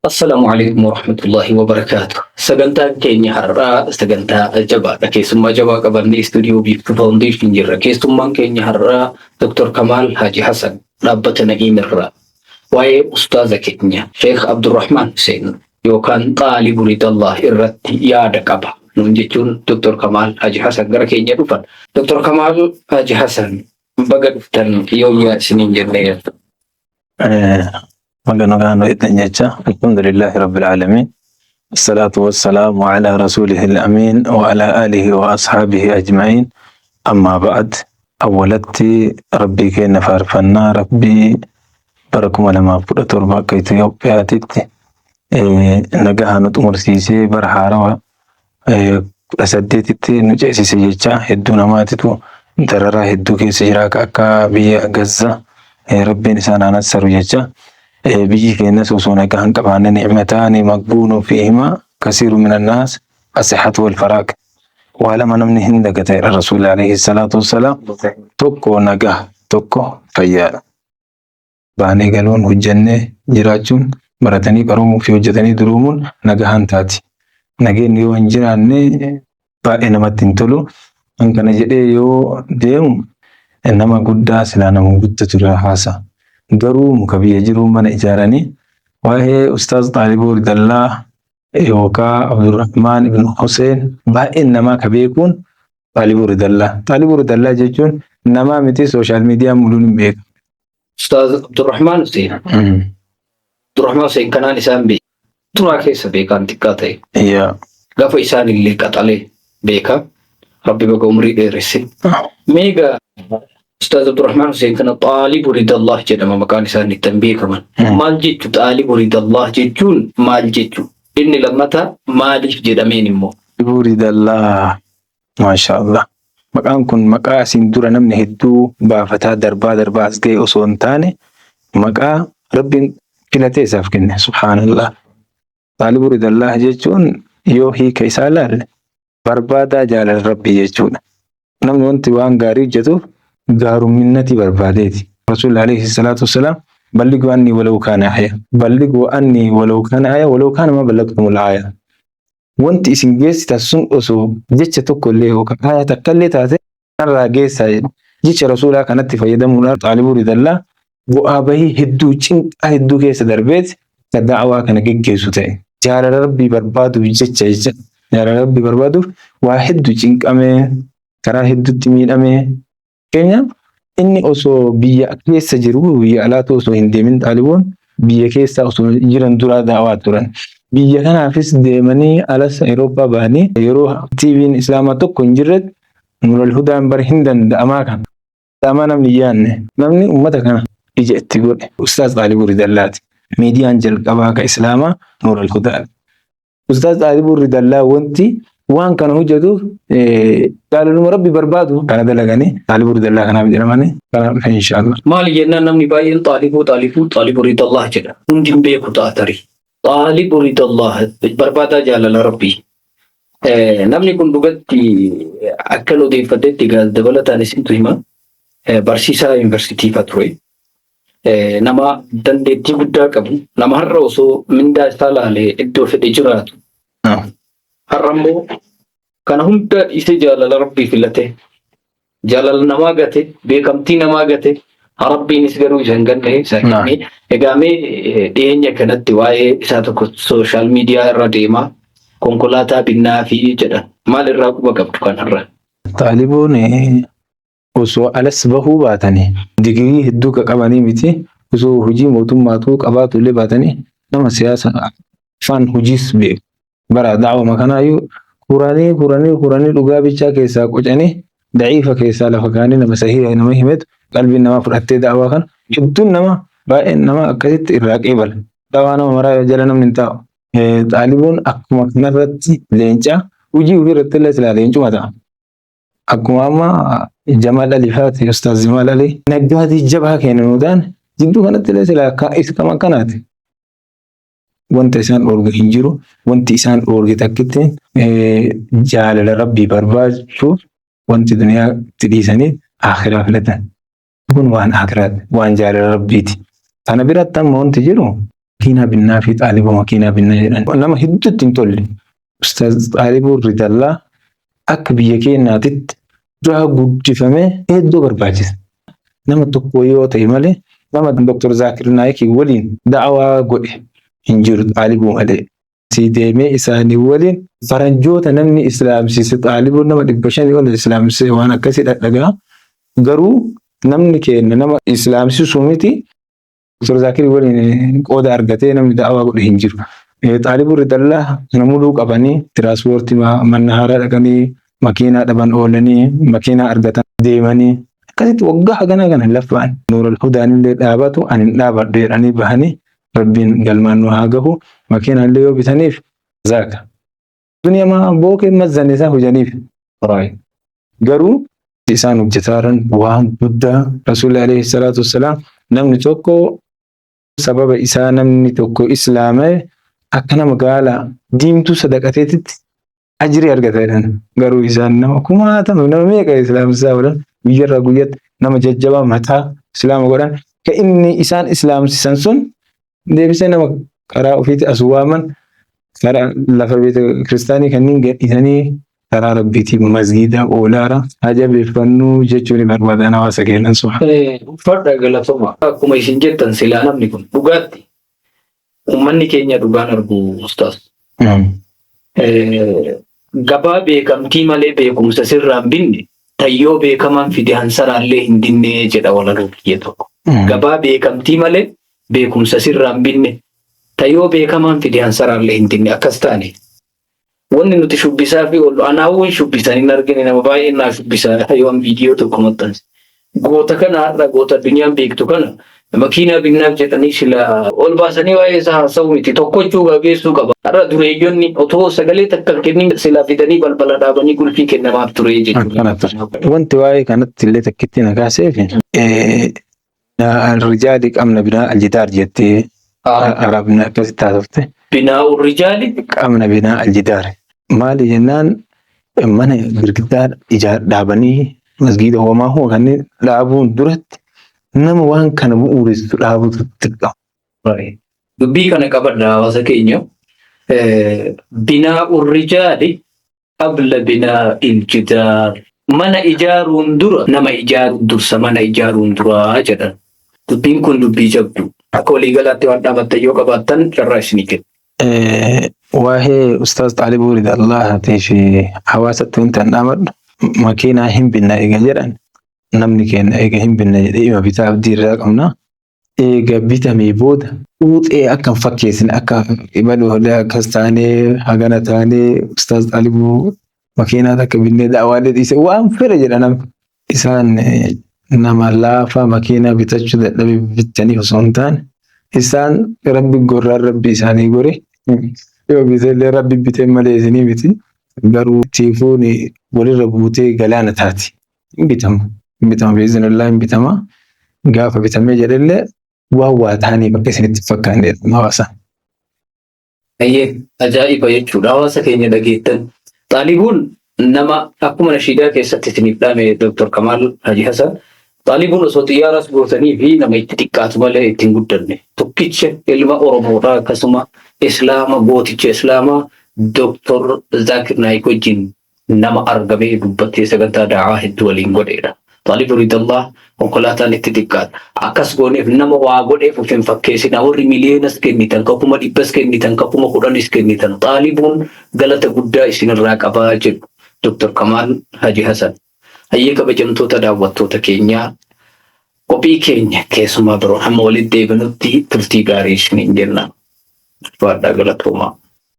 Assalaamu alaikum warahmatullahi wabarakaatu. Sagantaan keenya har'aa sagantaa jabaadha. Keessummaa jabaa qabannee istuudiyoo Biiftuu Foundation jirra. Keessummaan keenya har'aa Dr. Kamaal Haji Hassan dhaabbata Na'iim irraa waa'ee ustaaza keenya Sheekh Abdurrahmaan Hussein yookaan Xaalibu Ridallah irratti yaada qaba. Nuun jechuun Dr. Kamaal Haji Hassan gara keenya dhufan. Dr. Kamaal Haji Hassan baga dhuftan yoomyaa isiniin jennee. Baga nagaan nu eegdan jecha alhamdulillahi rabbil aalamiin Assalaatu wassalaamu ala rasuulihi al-amiin wa ala aalihi wa ashaabihi ajma'iin ammaa ba'ad awwalatti rabbii keenya faarfannaa rabbii bara 2017 akka Itoophiyaatitti nagahaa nu xumursiisee bara haarawa 18tti nu ceesise jecha hedduu namaatitu dararaa hedduu keessa jira akka biyya Gaza rabbiin isaan haa nassaru jecha biyyi keenyas osoo nagaa hin qabaanne ni'mataani maqbuunu fiihima kasiiru minan naas asihhatu wal faraaq waa lama namni hin dagata jedha rasuulli alayhi salaatu wassalaam tokko nagaa tokko fayyaadha. Baanee galuun hojjannee jiraachuun baratanii qaroomuu fi hojjetanii duroomuun nagahaan taati. Nageenyi yoo hin jiraanne baay'ee namatti hin tolu. An kana jedhee yoo deemu nama guddaa silaa nama guddatu irraa haasa. Garuu muka biyya jiru mana ijaaranii waa'ee Ustaaz Xaaliboo Ridallaa yookaa Abdurrahmaan ibn Huseen baay'een namaa ka beekuun Xaalibuu Ridallaa. Xaalibuu Ridallaa jechuun namaa miti sooshaal miidiyaa muluun hin beeka. Ustaaz Abdurrahmaan Hussein. Abdurrahmaan Hussein kanaan isaan beeka. Turaa keessa beekaan xiqqaa ta'e. Yaa. Gaafa isaan illee qaxalee beeka. Rabbi baga umrii dheeresse. Meegaa Ustaaz Abdurrahmaan Hussein kana Xaalibu Ridallah jedhama maqaan isaan ittiin beekaman. Maal jechu Xaalibu Ridallah jechuun maal jechu? Inni lammataa maaliif jedhameen immoo? Xaalibuu Ridallah. Maasha Allah. Maqaan kun maqaa asiin dura namni hedduu baafataa darbaa darbaa as ga'e osoo hin taane maqaa Rabbiin filatee isaaf kenne. Subhaanallah. Xaalibu Ridallah jechuun yoo hiika isaa ilaalle barbaadaa jaalala Rabbii jechuudha. Namni wanti waan gaarii hojjetuuf gaarumminnatii barbaadeeti. Rasuulli alayhi salaatu wassalaam balliguu anni walaw kaana aya. Balliguu anni walaw kaana aya walaw kaana ma ballagtumul aya. Wanti isin geessitan sun osoo jecha tokko illee yookaan aayaa takka illee taate narraa geessaa jedhu. Jecha rasuulaa kanatti fayyadamuudhaan xaalibuu ridallaa bu'aa bahii hedduu cinqaa hedduu keessa darbeeti akka da'awaa kana geggeessu ta'e. Jaalala rabbii barbaaduuf jecha jecha jaalala rabbii barbaaduuf waa hedduu cinqamee karaa hedduutti miidhamee Fakkeenyaaf inni osoo biyya keessa jiru biyya alaatu osoo hin deemin xaaliboon biyya keessa osoo jiran duraa daawaa turan. Biyya kanaafis deemanii alas Awurooppaa bahanii yeroo TV'n Islaamaa tokko hin jirretti Nuural Hudaan bara hin danda'amaa kana. Danda'amaa namni hin yaadne namni uummata kana ija itti godhe Ustaaz Xaalibuu Ridallaati. Miidiyaan jalqabaa ka Islaamaa Nuural Hudaadha. Ustaaz Xaalibuu Ridallaa wanti waan kana hojjetuuf jaalaluma rabbi barbaadu kana dalaganii Xaalibuu Ridallaa kanaaf jedhamanii kanaaf dhufe inshaallah. Maali jennaan namni baay'een xaalibuu xaalibuu xaalibuu ridallah jedha. Hundi hin beeku ta'a tarii. Xaalibuu ridallah barbaadaa jaalala rabbii. Namni kun dhugatti akkan odeeffadhetti dabalataan isintu hima. Barsiisaa yuunivarsiitii fa ture. Nama dandeettii guddaa qabu, nama har'a osoo mindaa isaa laalee iddoo fedhe jiraatu. Har'a immoo kana hunda dhiisee jaalala rabbii filate, jaalala namaa gate, beekamtii namaa gate, rabbiinis garuu isa hin ganne isa kenne. Egaa mee dhiyeenya kanatti waa'ee isaa tokko sooshaal miidiyaa irra deemaa konkolaataa binnaa fi jedhan maal irraa quba qabdu kanarra? Xaaliboon osoo alas bahuu baatanii digirii hedduu ka qabanii miti osoo hojii mootummaatuu qabaatu illee baatanii nama siyaasa afaan hojiis beeku. Bara da'awama kanaayyuu kuranii kuranii kuranii dhugaa bichaa keessaa qocanii da'iifa keessaa lafa kaanii nama sahiha nama himetu qalbiin namaa fudhattee da'awaa kana hedduun nama baay'een nama akkasitti irraa qeebala. Da'awaa nama maraa jala namni hin taa'u. Xaaliboon akkuma kanarratti leencaa hojii ofii irratti illee silaa leencuma ta'a. Akkuma amma Jamaal Ali faati Ustaaz Jamaal Ali naggaadii jabaa keenya nuu ta'an jidduu kanatti illee silaa kama akkanaati. Wanta isaan dhoorge hin jiru. Wanti isaan dhoorge takkitti jaalala rabbii barbaachuuf wanti duniyaa itti dhiisanii akhiraa filatan. Kun waan akiraati, waan jaalala rabbiiti. Kana biratti amma wanti jiru Makiinaa binnaa fi Xaaliboo makiinaa binnaa jedhan. Nama hedduutti hin tolle. Ustaaz Xaaliboo Ridallaa akka biyya keenyaatitti duraa guddifamee hedduu barbaachisa. Nama tokko yoo ta'e malee nama Dr. Zaakir Naayikii waliin da'awaa godhe hin jiru Xaaliboo malee. Asii deemee isaanii waliin faranjoota namni islaamsiise Xaaliboon nama 500 ol islaamsiise waan akkasii dhadhagaa. Garuu namni keenya nama islaamsiisuu miti Dr. Zaakir waliin qooda argatee namni da'awaa godhe hin jiru. Xaalibuu Ridallaa namuluu qabanii tiraanspoortii mana haaraa dhaqanii makiinaa dhaban oolanii makiinaa argatan deemanii akkasitti waggaa haganaa kana laffaan Nuural Hudaan illee dhaabatu ani hin dhaabadhu jedhanii bahanii Rabbiin galmaan nu haa gahu makiinaa illee yoo bitaniif zaaka. Duniyaa bookee mazzanne isaa hojaniif. Garuu isaan hojjetaaran waan guddaa Rasuulli alayhi salaatu wassalaam namni tokko sababa isaa namni tokko islaamee akka nama gaala diimtuu sadaqateetitti ajrii argata jedhan. Garuu isaan nama kumaatama nama meeqa islaamsisaa oolan guyyarraa guyyatti nama jajjabaa mataa islaama godhan ka inni isaan islaamsisan sun deebisee nama karaa ofiitti as waaman karaa lafa beeta kiristaanii kanneen gadhiisanii karaa rabbiitii masgiida oolaara haa jabeeffannuu jechuun barbaadan hawaasa keenan sun. Uffadha galatoma. Akkuma isin jettan silaa namni kun dhugaatti uummanni keenya dhugaan argu ustaas. Gabaa beekamtii malee beekumsa sirraa hin binne tayyoo beekamaan fide hansaraallee hin dinne jedha walaloo kiyya tokko. Gabaa beekamtii malee beekumsa sirraa hin binne tayyoo beekamaan fide hansaraallee hin dinne akkas taane. Wanni nuti shubbisaa fi oollu anaawwan shubbisan hin argine nama baay'een naa shubbisa yoon viidiyoo tokko maxxanse. Goota kana har'a goota addunyaan beektu kana makiinaa binnaaf jedhanii sila ol baasanii waa'ee isaa haasa'uu miti tokkochuu gaggeessuu qaba. Har'a dureeyyonni otoo sagalee takka hin kennin sila fidanii balbala dhaabanii qulfii kennamaaf ture jechuudha. Akkana ture. Wanti waa'ee kanatti illee takkitti na kaaseef rijaali qabna binaa aljidaar jettee arabni akkasitti haasofte. Binaa urrijaali Qabna binaa aljidaar. Maali jennaan mana girgiddaa ijaar dhaabanii masgiida hoomaa hoo kanneen dhaabuun duratti nama waan kana bu'uuressu dhaabutu dirqama. Dubbii kana qabadha hawaasa keenya. Binaa urrijaali qabla binaa iljidaar. Mana ijaaruun dura nama ijaaruun dursa mana ijaaruun duraa jedhan. Dubbiin kun dubbii jabdu. Akka waliigalaatti waan dhaabattan yoo qabaattan carraa isinii kenna. Waa'ee Ustaaz Xaalibuu Ridallaatii fi hawaasatti wanti an dhaamadhu makiinaa hin binna eega jedhan namni keenya eega hin binna jedhee ima bitaa abdii irraa qabna. Eega bitamee booda xuuxee akka hin fakkeessine akka ibalu akkas taanee hagana taanee Ustaaz Xaalibuu makiinaa takka binnee da'awaalee dhiise waan fedhe jedha namni. Isaan nama laafaa makiinaa bitachuu dadhabe bitaniif osoo hin taane isaan rabbi gorraan rabbi isaanii gore yoo bitellee rabbi bitee malee isinii miti garuu tiifuun walirra buutee galaana taati. Hin bitama. Hin bitama biizinillah hin bitama. Gaafa bitamee jedhellee waan waa ta'aniif akka isinitti hin fakkaanne hawaasa. Ayyee ajaa'iba jechuudha hawaasa keenya dhageettan. Xaalibuun nama akkuma nashiidaa keessatti isiniif dhaame Dr. Kamaal Haji Hasan Xaalibuun osoo xiyyaaras gootanii fi nama itti xiqqaatu malee itti hin guddanne. Tokkicha ilma Oromoodha akkasuma Islaama gooticha Islaamaa Dr. Zaakir Naayik wajjin nama argamee dubbatee sagantaa da'awaa hedduu waliin godheedha. Xaalibu Ridallah konkolaataan itti xiqqaata. Akkas gooneef nama waa godheef of hin fakkeessinaa. Warri miliyoonas kennitan, ka 100,000 kennitan, ka 10,000 kennitan. Xaalibuun galata guddaa isinirraa qabaa jedhu Dr. Kamaal Haji Hasan. Hayyee kabajamtoota daawwattoota keenyaa qophii keenya keessumaa biroon hamma walitti deebinutti turtii gaarii isiniin jenna. Ulfaadhaa galatoomaa.